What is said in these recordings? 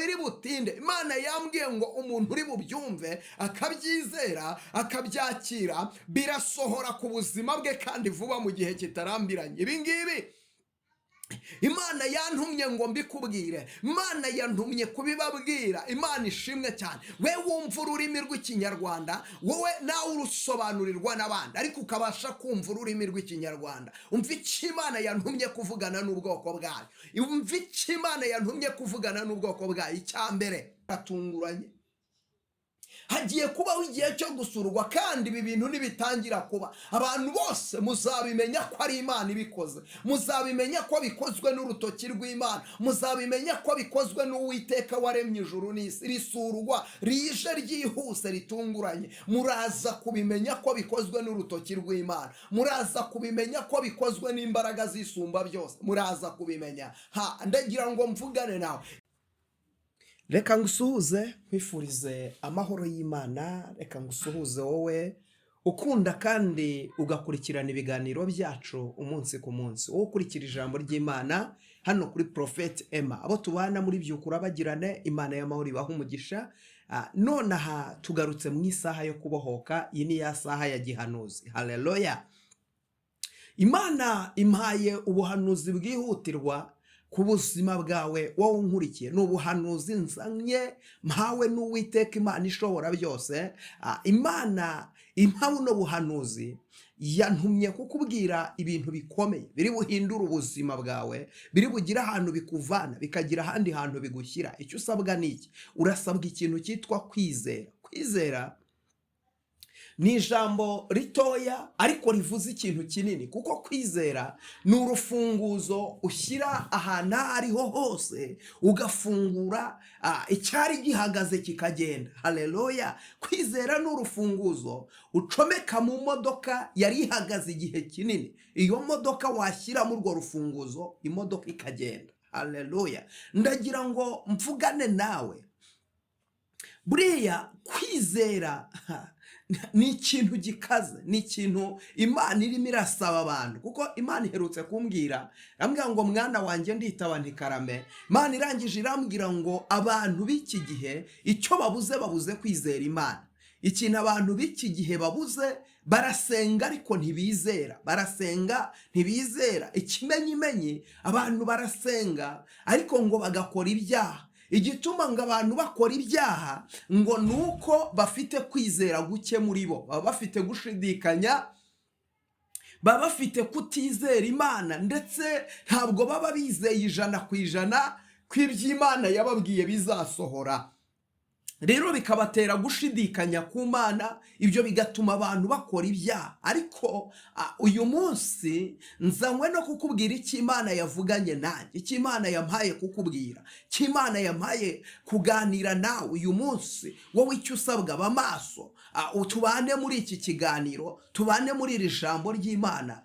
biri butinde. Imana yambwiye ngo umuntu uri bubyumve akabyizera akabyakira, birasohora ku buzima bwe kandi vuba, mu gihe kitarambiranye. Ibi ngibi Imana yantumye ngo mbikubwire, Imana yantumye kubibabwira. Imana ishimwe cyane. We wumva ururimi rw'Ikinyarwanda, wowe nawe urusobanurirwa n'abandi ariko ukabasha kumva ururimi rw'Ikinyarwanda, umva icyo Imana yantumye kuvugana n'ubwoko bwayo. Umva icyo Imana yantumye kuvugana n'ubwoko bwayo. Icya mbere, atunguranye, hagiye kubaho igihe cyo gusurwa, kandi ibi bintu nibitangira kuba, abantu bose muzabimenya ko ari Imana ibikoze, muzabimenya ko bikozwe n'urutoki rw'Imana, muzabimenya ko bikozwe n'Uwiteka waremye ijuru n'isi. Risurwa rije ryihuse, ritunguranye, muraza kubimenya ko bikozwe n'urutoki rw'Imana, muraza kubimenya ko bikozwe n'imbaraga zisumba byose, muraza kubimenya. Ha, ndagira ngo mvugane nawe. Reka ngusuhuze, nkwifurize amahoro y'Imana. Reka ngusuhuze wowe ukunda kandi ugakurikirana ibiganiro byacu umunsi ku munsi, wowe ukurikira ijambo ry'Imana hano kuri Prophet Emma, abo tubana muri Byukura bagirane, Imana y'amahoro ibaha umugisha. Nonaha tugarutse mu isaha yo kubohoka. Iyi ni ya saha ya gihanuzi. Haleluya! Imana impaye ubuhanuzi bwihutirwa ku buzima bwawe, wowe unkurikiye. Ni ubuhanuzi nzanye mpawe n'Uwiteka Imana ishobora byose. Imana impa buno buhanuzi, yantumye kukubwira ibintu bikomeye biri buhindure ubuzima bwawe, biri bugire ahantu bikuvana bikagira ahandi hantu bigushyira. Icyo usabwa ni iki? Urasabwa ikintu cyitwa kwizera. Kwizera ni ijambo ritoya ariko rivuze ikintu kinini, kuko kwizera ni urufunguzo ushyira ahantu aho ariho hose, ugafungura icyari gihagaze kikagenda. Haleluya! Kwizera ni urufunguzo ucomeka mu modoka yari ihagaze igihe kinini. Iyo modoka washyiramo urwo rufunguzo, imodoka ikagenda. Haleluya! Ndagira ngo mvugane nawe. Buriya kwizera ni ikintu gikaze, ni ikintu Imana irimo irasaba abantu, kuko Imana iherutse kumbwira, irambwira ngo: "Mwana wanjye." Nditaba ntikarame. Imana irangije irambwira ngo abantu b'iki gihe icyo babuze, babuze kwizera Imana. Ikintu abantu b'iki gihe babuze, barasenga ariko ntibizera, barasenga ntibizera. Ikimenyimenyi, abantu barasenga ariko ngo bagakora ibyaha. Igituma ngo abantu bakora ibyaha ngo ni uko bafite kwizera guke muri bo, baba bafite gushidikanya, baba bafite kutizera Imana, ndetse ntabwo baba bizeye 100% ko iby'Imana yababwiye bizasohora. Rero bikabatera gushidikanya ku Mana, ibyo bigatuma abantu bakora ibyaha. Ariko uyu munsi nzanywe no kukubwira icyo Imana yavuganye nanjye, icyo Imana yampaye kukubwira, icyo Imana yampaye kuganira nawe uyu munsi. Wowe icyo usabwa, ba maso, tubane muri iki kiganiro, tubane muri iri jambo ry'Imana,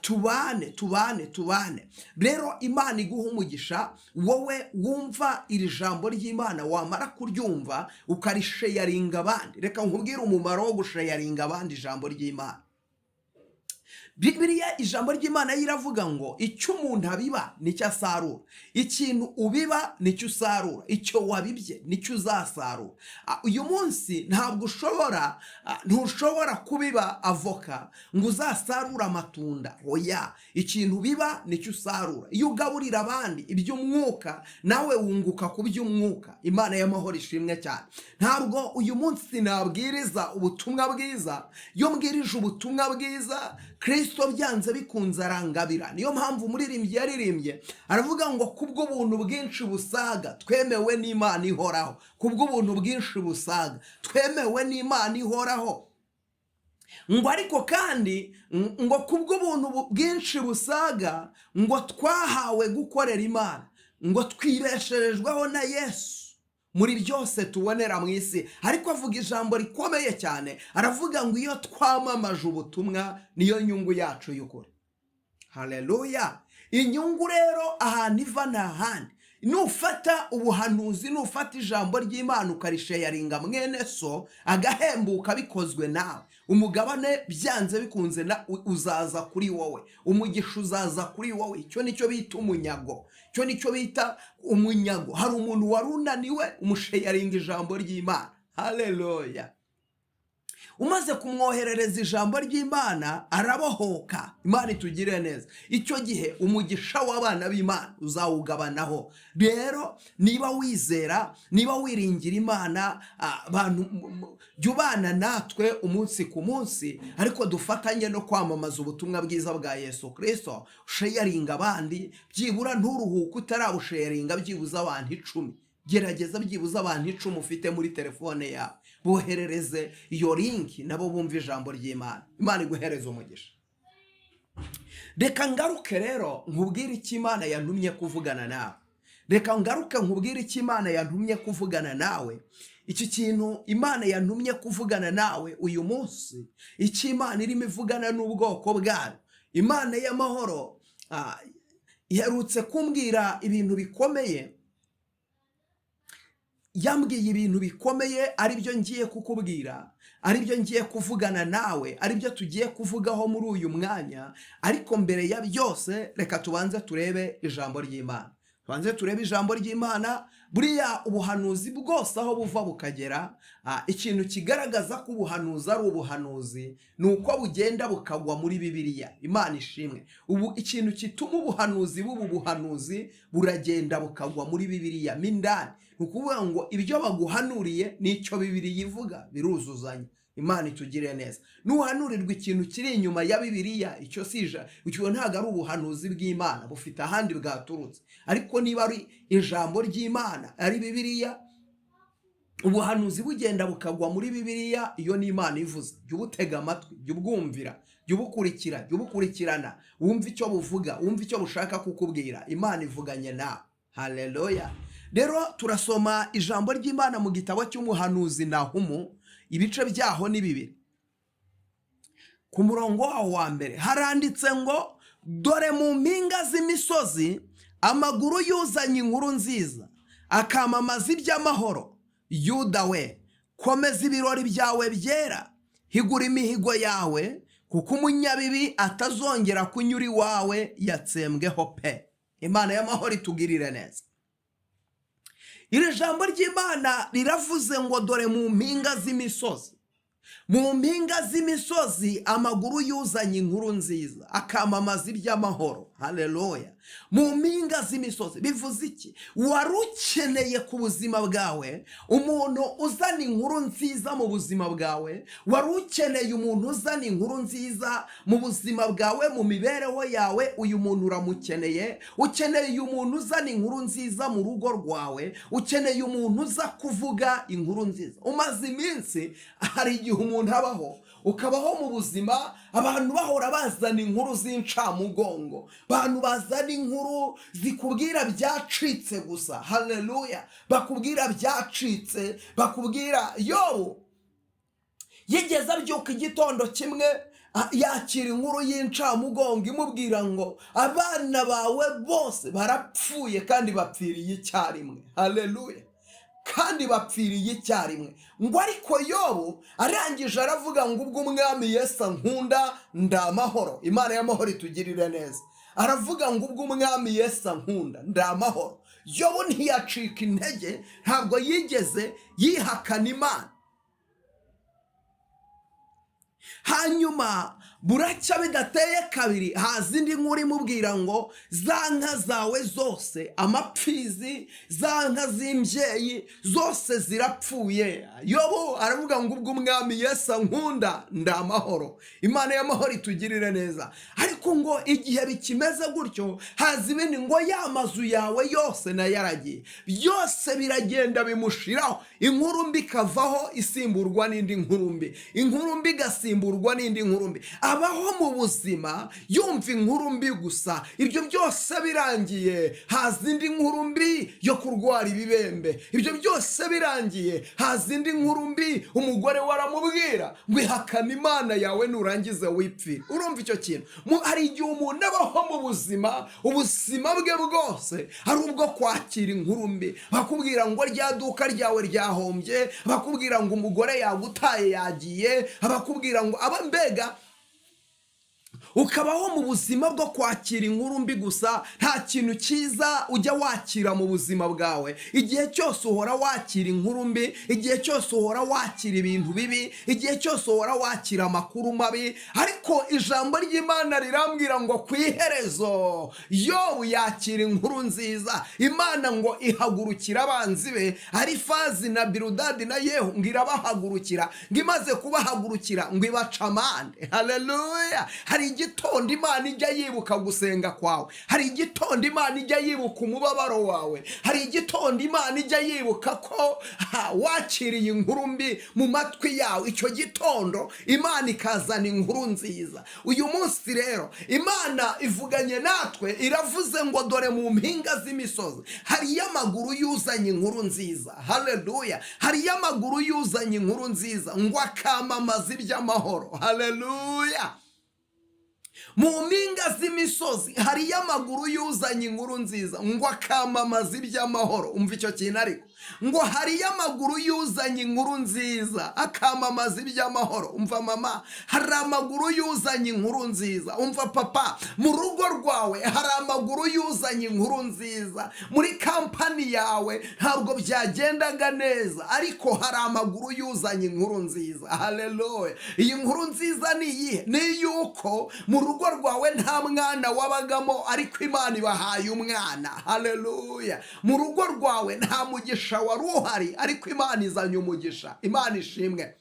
tubane, tubane, tubane. Rero Imana iguha umugisha wowe wumva iri jambo ry'Imana, wamara kuryumva ukarisharinga abandi. Reka nkubwire umumaro wo gusharinga abandi ijambo ry'Imana. Bibiliya, ijambo ry'Imana yo iravuga ngo icyo umuntu abiba nicyo asarura. Ikintu ubiba nicyo usarura, icyo wabibye nicyo uzasarura. Uyu munsi ntabwo ushobora, ntushobora kubiba avoka ngo uzasarure amatunda. Oya, ikintu ubiba nicyo usarura. Iyo ugaburira abandi iby'umwuka, nawe wunguka ku by'umwuka. Imana y'amahoro ishimwe cyane. Ntabwo uyu munsi nabwiriza ubutumwa bwiza. Iyo mbwirije ubutumwa bwiza, Kirisito byanze bikunze arangabira. Niyo mpamvu umuririmbyi yaririmbye aravuga ngo kubw'ubuntu bwinshi busaga twemewe n'Imana ihoraho. Kubw'ubuntu bwinshi busaga twemewe n'Imana ihoraho. Ngo ariko kandi ngo kubw'ubuntu bwinshi busaga ngo twahawe gukorera Imana, ngo twibesherejweho na Yesu muri byose tubonera mu isi. Ariko avuga ijambo rikomeye cyane, aravuga ngo iyo twamamaje ubutumwa niyo nyungu yacu y'ukuri. Haleluya! Inyungu rero ahantu iva ni ahandi. Nufata ubuhanuzi, nufata ijambo ry'Imana ukarisharinga mwene so agahembuka bikozwe nawe, umugabane byanze bikunze uzaza kuri wowe, umugisha uzaza kuri wowe. Icyo nicyo bita umunyago, icyo nicyo bita umunyago. Hari umuntu wari unaniwe, umusharinga ijambo ry'Imana, haleluya! Umaze kumwoherereza ijambo ry'Imana arabohoka. Imana itugire neza. Icyo gihe umugisha w'abana b'Imana uzawugabanaho. Rero niba wizera, niba wiringira Imana, abantu jya ubana natwe umunsi ku munsi, ariko dufatanye no kwamamaza ubutumwa bwiza bwa Yesu Kirisito. Usharinga abandi, byibura nturuhuke utarabusharinga byibuze abantu 10. Gerageza byibuze abantu 10 ufite muri telefone yawe, boherereze iyo link, nabo bumva ijambo ry'Imana. Imana iguhereze umugisha. Reka ngaruke rero nkubwire icyo Imana yantumye kuvugana nawe. Reka ngaruke nkubwire icyo Imana yantumye kuvugana nawe. Iki kintu Imana yantumye kuvugana nawe uyu munsi, icyo Imana irimo ivugana n'ubwoko bwayo. Imana y'amahoro iherutse kumbwira ibintu bikomeye. Yambwiye ibintu bikomeye, aribyo ngiye kukubwira, aribyo ngiye kuvugana nawe, aribyo tugiye kuvugaho muri uyu mwanya. Ariko mbere ya byose, reka tubanze turebe ijambo ry'Imana, tubanze turebe ijambo ry'Imana. Buriya ubuhanuzi bwose aho buva bukagera, ikintu kigaragaza ko ubuhanuzi ari ubuhanuzi ni uko bugenda bukagwa muri Bibiliya. Imana ishimwe. Ubu ikintu gituma ubuhanuzi buba ubuhanuzi, buragenda bukagwa muri Bibiliya mo indani. Ni ukuvuga ngo ibyo baguhanuriye n'icyo Bibiliya ivuga biruzuzanya. Imana itugire neza. Nuhanurirwa ikintu kiri inyuma ya Bibiliya, icyo si icyo ntabwo ari ubuhanuzi bw'Imana, bufite ahandi bwaturutse. Ariko niba ari ijambo ry'Imana, ari Bibiliya, ubuhanuzi bugenda bukagwa muri Bibiliya, iyo ni Imana ivuze. Jya ubutega amatwi, jya ubwumvira, jya ubukurikira, jya ubukurikirana, wumve icyo buvuga, wumve icyo bushaka kukubwira. Imana ivuganye nawe, haleluya! Rero turasoma ijambo ry'Imana mu gitabo cy'umuhanuzi Nahumu, ibice byaho ni 2, ku murongo waho wa mbere haranditse ngo: "Dore mu mpinga z'imisozi amaguru yuzanye inkuru nziza, akamamaza iby'amahoro. Yuda we, komeza ibirori byawe byera, higura imihigo yawe, kuko umunyabibi atazongera kunyura iwawe, yatsembweho pe." Imana y'amahoro itugirire neza. Iri jambo ry'Imana riravuze ngo: "Dore mu mpinga z'imisozi, mu mpinga z'imisozi amaguru yuzanye inkuru nziza, akamamaza iby'amahoro." Haleluya! Mu mpinga z'imisozi bivuze iki? Wari ukeneye ku buzima bwawe umuntu uzana inkuru nziza mu buzima bwawe. Wari ukeneye umuntu uzana inkuru nziza mu buzima bwawe, mu mibereho yawe. Uyu muntu uramukeneye. Ukeneye umuntu uzana inkuru nziza mu rugo rwawe. Ukeneye umuntu uza kuvuga inkuru nziza. Umaze iminsi, hari igihe umuntu abaho, ukabaho mu buzima abantu bahora bazana inkuru z'incamugongo, abantu bazana inkuru zikubwira byacitse gusa. Haleluya! Bakubwira byacitse, bakubwira. Yobu yigeze abyuka igitondo kimwe, yakira inkuru y'incamugongo imubwira ngo: "Abana bawe bose barapfuye kandi bapfiriye icyarimwe." Haleluya! Kandi bapfiriye icyarimwe. Ngo ariko Yobu arangije aravuga ngo: "Ubwo Umwami Yesu ankunda, ndi amahoro." Imana y'amahoro itugirire neza. Aravuga ngo: "Ubwo Umwami Yesu ankunda, ndi amahoro." Yobu ntiyacika intege, ntabwo yigeze yihakana Imana. Hanyuma buracya bidateye kabiri, haza indi nkuru imubwira ngo: "Za nka zawe zose, amapfizi, za nka z'imbyeyi zose zirapfuye." Yobu aravuga ngo: "Ubwo Umwami Yesu ankunda, ndi amahoro." Imana y'amahoro itugirire neza. Ariko ngo igihe bikimeze gutyo, haza ibindi ngo: "Ya mazu yawe yose nayo aragiye." Byose biragenda bimushiraho. Inkuru mbi ikavaho isimburwa n'indi nkuru mbi, inkuru mbi igasimburwa n'indi nkuru mbi. Abaho mu buzima yumva inkuru mbi gusa. Ibyo byose birangiye, haza indi nkuru mbi yo kurwara ibibembe. Ibyo byose birangiye, haza indi nkuru mbi. Umugore we aramubwira ngo: "Ihakana Imana yawe, nurangiza wipfire." Urumva icyo kintu? Hari igihe umuntu abaho mu buzima, ubuzima bwe bwose ari ubwo kwakira inkuru mbi. Bakubwira ngo rya duka ryawe ryahombye, bakubwira ngo umugore yagutaye yagiye, bakubwira ngo aba mbega ukabaho mu buzima bwo kwakira inkuru mbi gusa. Nta kintu cyiza ujya wakira mu buzima bwawe. Igihe cyose uhora wakira inkuru mbi, igihe cyose uhora wakira ibintu bibi, igihe cyose uhora wakira amakuru mabi. Ariko ijambo ry'Imana rirambwira ngo ku iherezo Yobu yakira inkuru nziza. Imana ngo ihagurukira abanzi be, Arifazi na Birudadi na Yehu, ngo irabahagurukira, ngo imaze kubahagurukira ngo ibaca amande. Haleluya! Hari igitondo Imana ijya yibuka gusenga kwawe. Hari igitondo Imana ijya yibuka umubabaro wawe. Hari igitondo Imana ijya yibuka ko wakiriye inkuru mbi mu matwi yawe. Icyo gitondo Imana ikazana inkuru nziza. Uyu munsi rero Imana ivuganye natwe, iravuze ngo: "Dore mu mpinga z'imisozi hariyo amaguru yuzanye inkuru nziza." Haleluya! Hariyo amaguru yuzanye inkuru nziza, ngo akamamaza iby'amahoro. Haleluya! Mu mpinga z'imisozi hariyo amaguru yuzanye inkuru nziza, ngo akamamaza iby'amahoro. Umva icyo kintu ariko, ngo hariyo amaguru yuzanye inkuru nziza, akamamaza iby'amahoro. Umva mama, hari amaguru yuzanye inkuru nziza. Umva papa, mu rugo rwawe hari amaguru yuzanye inkuru nziza. Muri kampani yawe ntabwo byagendaga neza, ariko hari amaguru yuzanye inkuru nziza. Haleluya! Iyi nkuru nziza ni iyihe? Ni iy'uko mu rugo rwawe nta mwana wabagamo, ariko Imana ibahaye umwana. Haleluya! Mu rugo rwawe nta mugisha wari uhari, ariko Imana izanye umugisha. Imana ishimwe.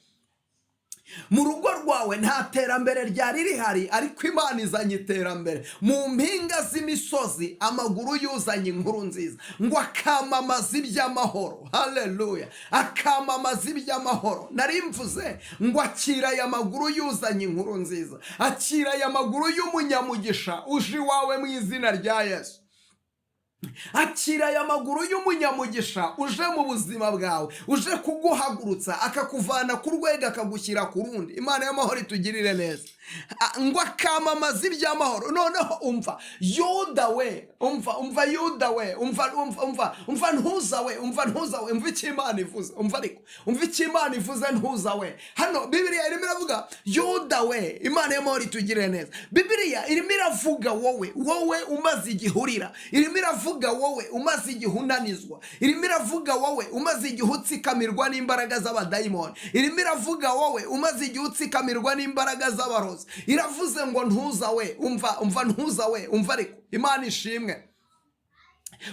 Mu rugo rwawe nta terambere ryari rihari, ariko Imana izanye iterambere. Mu mpinga z'imisozi amaguru yuzanye inkuru nziza, ngo akamamaza iby'amahoro. Haleluya! Akamamaza iby'amahoro. Nari mvuze ngo akira aya maguru yuzanye inkuru nziza, akira aya maguru y'umunyamugisha uje iwawe mu izina rya Yesu. Akira aya maguru y'umunyamugisha uje mu buzima bwawe, uje kuguhagurutsa, akakuvana ku rwego akagushyira ku rundi. Imana y'amahoro itugirire neza. Ngo akamamaza iby'amahoro. Noneho umva Yuda we, umva, umva Yuda we, umva, umva, umva, umva ntuza we, umva ntuza we, umva icyo Imana ivuze. Umva ariko, umva icyo Imana ivuze, ntuza we. Hano Bibiliya irimo iravuga Yuda we. Imana y'amahoro itugirire neza. Bibiliya irimo iravuga wowe, wowe umaze igihe urira. Irimo iravuga wowe umaze igihe unanizwa. Irimo iravuga wowe umaze igihe utsikamirwa n'imbaraga z'abadayimoni. Irimo iravuga wowe umaze igihe utsikamirwa n'imbaraga z'abarozi. Iravuze ngo: "Ntuza we, umva, umva ntuza we, umva." Ariko Imana ishimwe.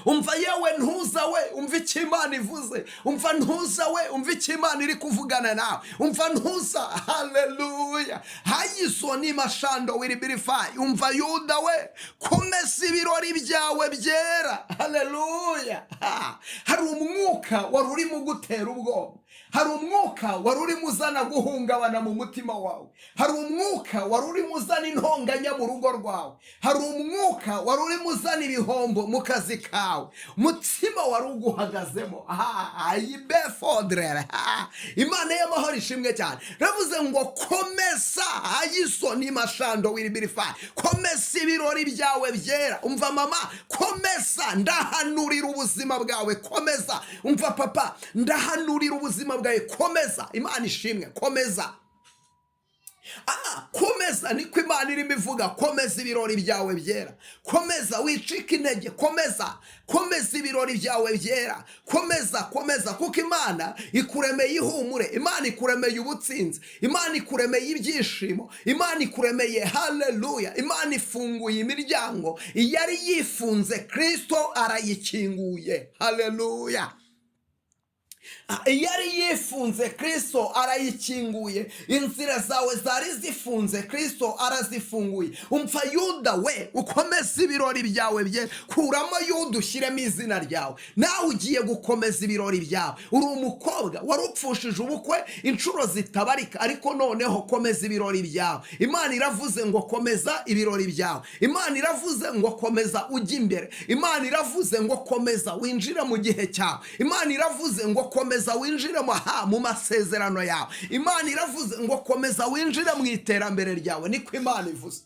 Umva yewe ntuza we, umva icyo Imana ivuze. Umva ntuza we, umva icyo Imana iri kuvugana nawe. Umva ntuza, haleluya! Hayisoni mashando wiribirifayi. Umva Yuda we, komeza ibirori byawe byera. Haleluya! Hari umwuka wari urimo ugutera ubwoba, hari umwuka wari urimo uzana guhungabana mu mutima wawe, hari umwuka wari urimo uzana intonganya mu rugo rwawe, hari umwuka wari urimo uzana ibihombo mu kazi kawe, umutima wari uguhagazemo. Ayibefodrere. Imana y'amahoro ishimwe cyane. Ravuze ngo: "Komeza ayisoni mashando wiribirifayi, komeza ibirori byawe byera." Umva mama, komeza, ndahanurira ubuzima bwawe, komeza. Umva papa, ndahanurira ubuzima bwawe, komeza. Imana ishimwe. Komeza. Komeza, niko Imana irimo ivuga. Komeza ibirori byawe byera, komeza, wicika intege, komeza, komeza ibirori byawe byera, komeza, komeza, kuko Imana ikuremeye ihumure, Imana ikuremeye ubutsinzi, Imana ikuremeye ibyishimo, Imana ikuremeye, haleluya! Imana ifunguye imiryango yari yifunze, Kirisito arayikinguye. Haleluya! Yari yifunze, Kristo arayikinguye. Inzira zawe zari zifunze, Kristo arazifunguye. Umva Yuda we, ukomeze ibirori byawe bye. Kuramo Yuda, ushyiremo izina ryawe. Nawe ugiye gukomeza ibirori byawe. Uri umukobwa wari upfushije ubukwe inshuro zitabarika, ariko noneho komeza ibirori byawe. Imana iravuze ngo komeza ibirori byawe. Imana iravuze ngo komeza ujye imbere. Imana iravuze ngo komeza winjire mu gihe cyawe. Imana iravuze ngo komeza winjire mu masezerano yawe. Imana iravuze ngo komeza winjire mu iterambere ryawe. Niko Imana ivuze.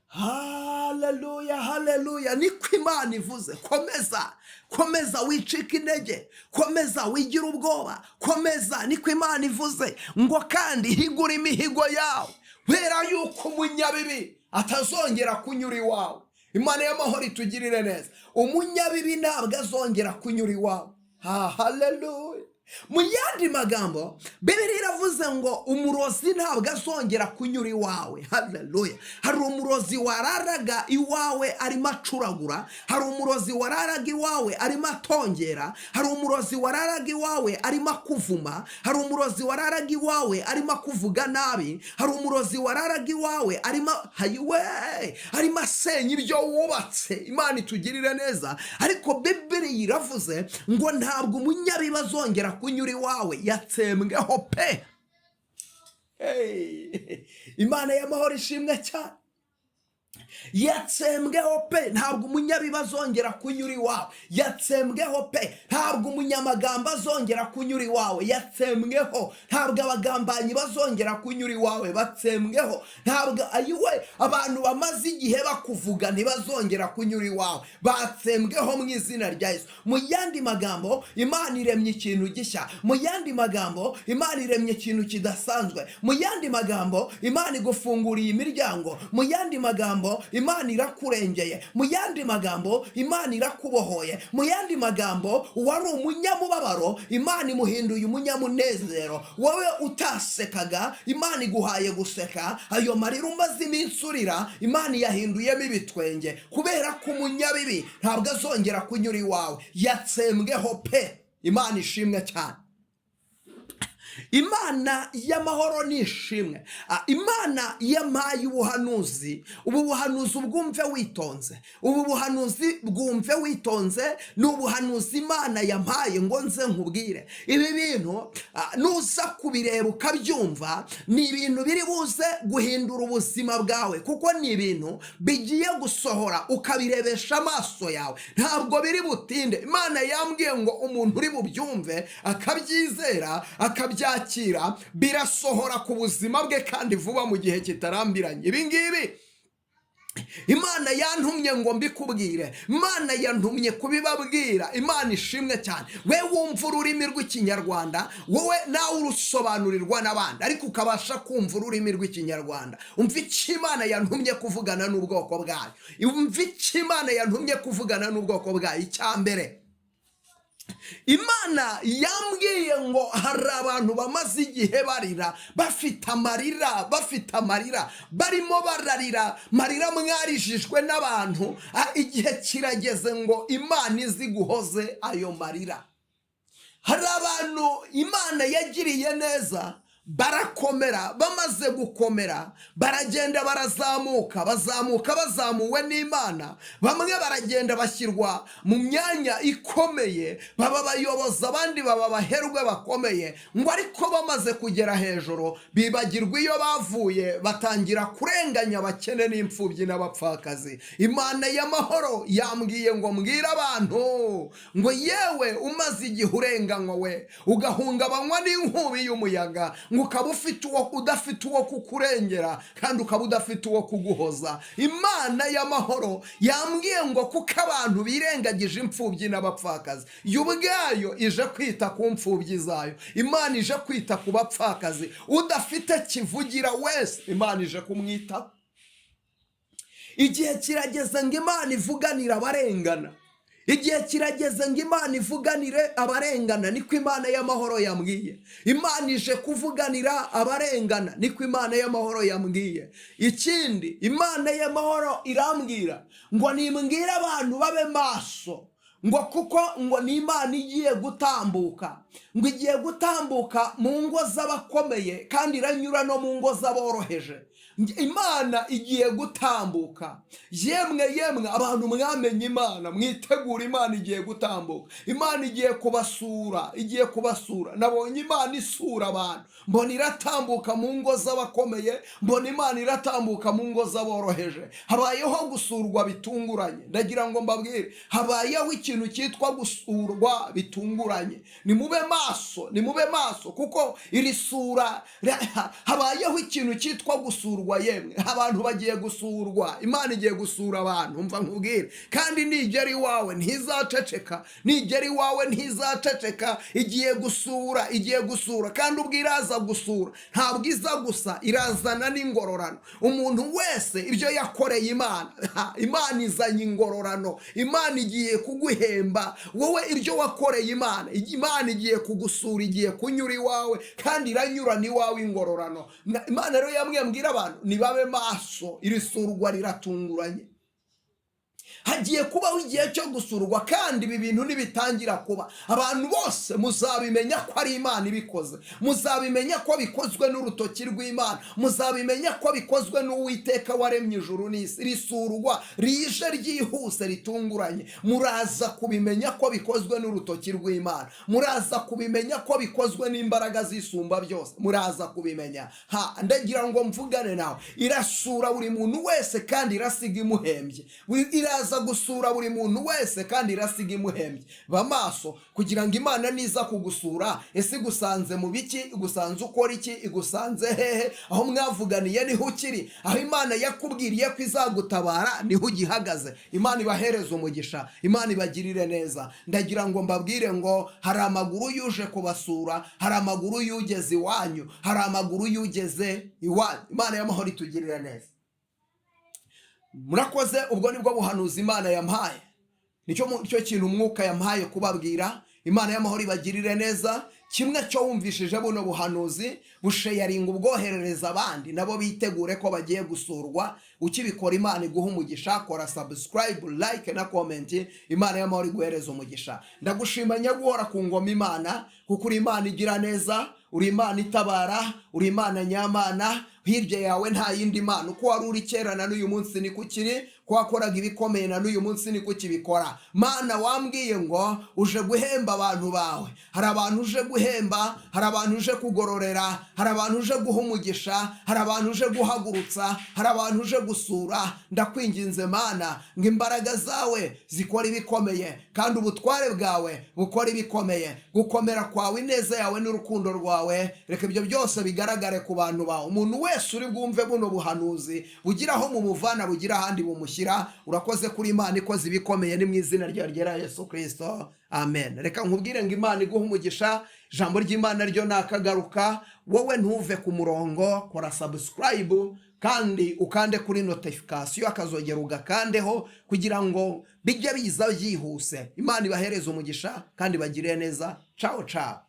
Haleluya, haleluya! Niko Imana ivuze. Komeza, komeza, wicika intege, komeza, wigira ubwoba, komeza. Niko Imana ivuze ngo kandi higura imihigo yawe, kubera yuko umunyabibi atazongera kunyura iwawe. Imana y'amahoro itugirire neza. Umunyabibi ntabwo azongera kunyura iwawe. Ha, haleluya! Mu yandi magambo, Bibiliya iravuze ngo umurozi ntabwo azongera kunyura iwawe. Haleluya! Hari umurozi wararaga iwawe arimo acuragura, hari umurozi wararaga iwawe arimo atongera, hari umurozi wararaga iwawe arimo akuvuma, hari umurozi wararaga iwawe arimo akuvuga nabi, hari umurozi wararaga iwawe arimo hayiwe arimo asenya ibyo wubatse. Imana itugirire neza. Ariko Bibiliya iravuze ngo ntabwo umunyabibi azongera kunyura iwawe, yatsembweho pe. Hey! Imana y'amahoro ishimwe cyane. Yatsembweho pe. Ntabwo umunyabibi azongera kunyura iwawe, yatsembweho pe. Ntabwo umunyamagambo azongera kunyura iwawe, yatsembweho. Ntabwo abagambanyi bazongera kunyura iwawe, batsembweho. Ntabwo ayiwe abantu bamaze igihe bakuvuga ntibazongera kunyura iwawe, batsembweho mu izina rya Yesu. Mu yandi magambo, Imana iremye ikintu gishya. Mu yandi magambo, Imana iremye ikintu kidasanzwe. Mu yandi magambo, Imana igufunguriye imiryango. Mu yandi magambo, Imana irakurengeye. Mu yandi magambo, Imana irakubohoye. Mu yandi magambo, wari umunyamubabaro, Imana imuhinduye umunyamunezero. Wowe utasekaga, Imana iguhaye guseka. Ayo marira umaze iminsi urira, Imana iyahinduyemo ibitwenge, kubera ko umunyabibi ntabwo azongera kunyura iwawe, yatsembweho pe. Imana ishimwe cyane. Imana y'amahoro ni ishimwe. Imana yampaye ubuhanuzi. Ubu buhanuzi ubwumve witonze, ubu buhanuzi bwumve witonze. Ni ubuhanuzi Imana yampaye ngo nze nkubwire ibi bintu. Nuza kubireba ukabyumva, ni ibintu biri buze guhindura ubuzima bwawe, kuko ni ibintu bigiye gusohora ukabirebesha amaso yawe. Ntabwo biri butinde. Imana yambwiye ngo umuntu uri bubyumve akabyizera, akabyakira, birasohora ku buzima bwe kandi vuba, mu gihe kitarambiranye. Ibi ngibi Imana yantumye ngo mbikubwire, Imana yantumye kubibabwira. Imana ishimwe cyane. We wumva ururimi rw'Ikinyarwanda, wowe nawe urusobanurirwa n'abandi ariko ukabasha kumva ururimi rw'Ikinyarwanda, umva icyo Imana yantumye kuvugana n'ubwoko bwayo. Umva icyo Imana yantumye kuvugana n'ubwoko bwayo. Icya mbere, Imana yambwiye ngo hari abantu bamaze igihe barira, bafite amarira, bafite amarira, barimo bararira marira mwarijijwe n'abantu. Igihe kirageze ngo Imana izi guhoze ayo marira. Hari abantu Imana yagiriye neza, barakomera. Bamaze gukomera, baragenda, barazamuka, bazamuka bazamuwe n'Imana. Bamwe baragenda bashyirwa mu myanya ikomeye, baba abayobozi, abandi baba abaherwe bakomeye. Ngo ariko bamaze kugera hejuru, bibagirwa iyo bavuye, batangira kurenganya abakene n'imfubyi n'abapfakazi. Imana y'amahoro yambwiye ngo mbwire abantu ngo yewe umaze igihe urenganywa, we ugahungabanywa n'inkubi y'umuyaga, ngo ukaba ufite uwo udafite uwo kukurengera kandi ukaba udafite uwo kuguhoza, Imana y'amahoro yambwiye ngo kuko abantu birengagije imfubyi n'abapfakazi, yo ubwayo ije kwita ku mfubyi zayo. Imana ije kwita ku bapfakazi. Udafite kivugira wese, Imana ije kumwitaho. Igihe kirageze ngo Imana ivuganire abarengana. Igihe kirageze ngo Imana ivuganire abarengana. Niko Imana y'amahoro yambwiye. Imana ije kuvuganira abarengana. Niko Imana y'amahoro yambwiye. Ikindi, Imana y'amahoro irambwira ngo nimbwire abantu babe maso. Ngo kuko ngo ni Imana igiye gutambuka, ngo igiye gutambuka mu ngo z'abakomeye, kandi iranyura no mu ngo z'aboroheje. Imana igiye gutambuka. Yemwe, yemwe, abantu mwamenye Imana, mwitegura, Imana igiye gutambuka. Imana igiye kubasura, igiye kubasura. Nabonye Imana isura abantu, mbona iratambuka mu ngo z'abakomeye, mbona Imana iratambuka mu ngo z'aboroheje. Habayeho gusurwa bitunguranye. Ndagira ngo mbabwire, habayeho ikintu cyitwa gusurwa bitunguranye. Nimube maso, nimube maso, kuko iri sura, habayeho ikintu cyitwa gusurwa. Yemwe, abantu bagiye gusurwa, Imana igiye gusura abantu. Mva nkubwire, kandi nigera iwawe ntizaceceka, nigera iwawe ntizaceceka. Igiye gusura, igiye gusura, kandi ubwo iraza gusura ntabwo iza gusa, irazana n'ingororano. Umuntu wese ibyo yakoreye Imana, Imana izanye ingororano. Imana igiye kuguhemba wowe ibyo wakoreye Imana. Imana igiye kugusura, igiye kunyura iwawe, kandi iranyurana iwawe ingororano. Imana rero yamwe mbwira abantu nibabe maso, iri surwa riratunguranye. Hagiye kubaho igihe cyo gusurwa, kandi ibi bintu nibitangira kuba, abantu bose muzabimenya ko ari Imana ibikoze, muzabimenya ko bikozwe n'urutoki rw'Imana, muzabimenya ko bikozwe n'Uwiteka waremye ijuru n'isi. Risurwa rije ryihuse, ritunguranye, muraza kubimenya ko bikozwe n'urutoki rw'Imana, muraza kubimenya ko bikozwe n'imbaraga zisumba byose, muraza kubimenya. Ha, ndagira ngo mvugane nawe, irasura buri muntu wese kandi irasiga imuhembye. Iraza gusura buri muntu wese kandi irasiga imuhembye. Ba maso kugira ngo Imana niza kugusura, ese igusanze mu biki? Igusanze ukora iki? Igusanze hehe? Aho mwavuganiye niho ukiri? Aho Imana yakubwiriye ko izagutabara niho ugihagaze? Imana ibahereze umugisha, Imana ibagirire neza. Ndagira ngo mbabwire ngo hari amaguru yuje kubasura, hari amaguru yugeze iwanyu, hari amaguru yugeze iwanyu. Imana y'amahoro itugirire neza. Murakoze. Ubwo nibwo buhanuzi Imana yampaye, nicyo kintu Umwuka yampaye kubabwira. Imana y'amahoro ibagirire neza. Kimwe cyo wumvishije buno buhanuzi, busharinga, ubwoherereza abandi, nabo bitegure ko bagiye gusurwa. Ukibikora, Imana iguha umugisha. Kora subscribe, like na comment. Imana y'amahoro iguhereza umugisha. Ndagushima Nyaguhora ku ngoma Imana, kuko uri Imana igira neza, uri Imana itabara, uri Imana nyamana. Hirya yawe nta yindi mana. Uko wari uri kera na n'uyu munsi niko ukiri, ko wakoraga ibikomeye na n'uyu munsi niko ukibikora. Mana, wambwiye ngo uje guhemba abantu bawe. Hari abantu uje guhemba, hari abantu uje kugororera, hari abantu uje guha umugisha, hari abantu uje guhagurutsa, hari abantu uje gusura. Ndakwinginze Mana, ngo imbaraga zawe zikora ibikomeye, kandi ubutware bwawe bukora ibikomeye, gukomera kwawe, ineza yawe n'urukundo rwawe, reka ibyo byose bigaragare ku bantu bawe. Umuntu wese uri bwumve buno buhanuzi, bugira aho mumuvana, bugira ahandi bumushyira. Urakoze kuri Imana ikoze ibikomeye. Ni mu izina ryawe ryera Yesu Kirisito, amen. Reka nkubwire ngo Imana iguhe umugisha. Ijambo ry'Imana ryo nakagaruka. Wowe ntuve ku murongo, kora subscribe kandi ukande kuri notification, akazogera ugakandeho kugira ngo bijye biza byihuse. Imana ibahereze umugisha kandi bagire neza. Ciao ciao.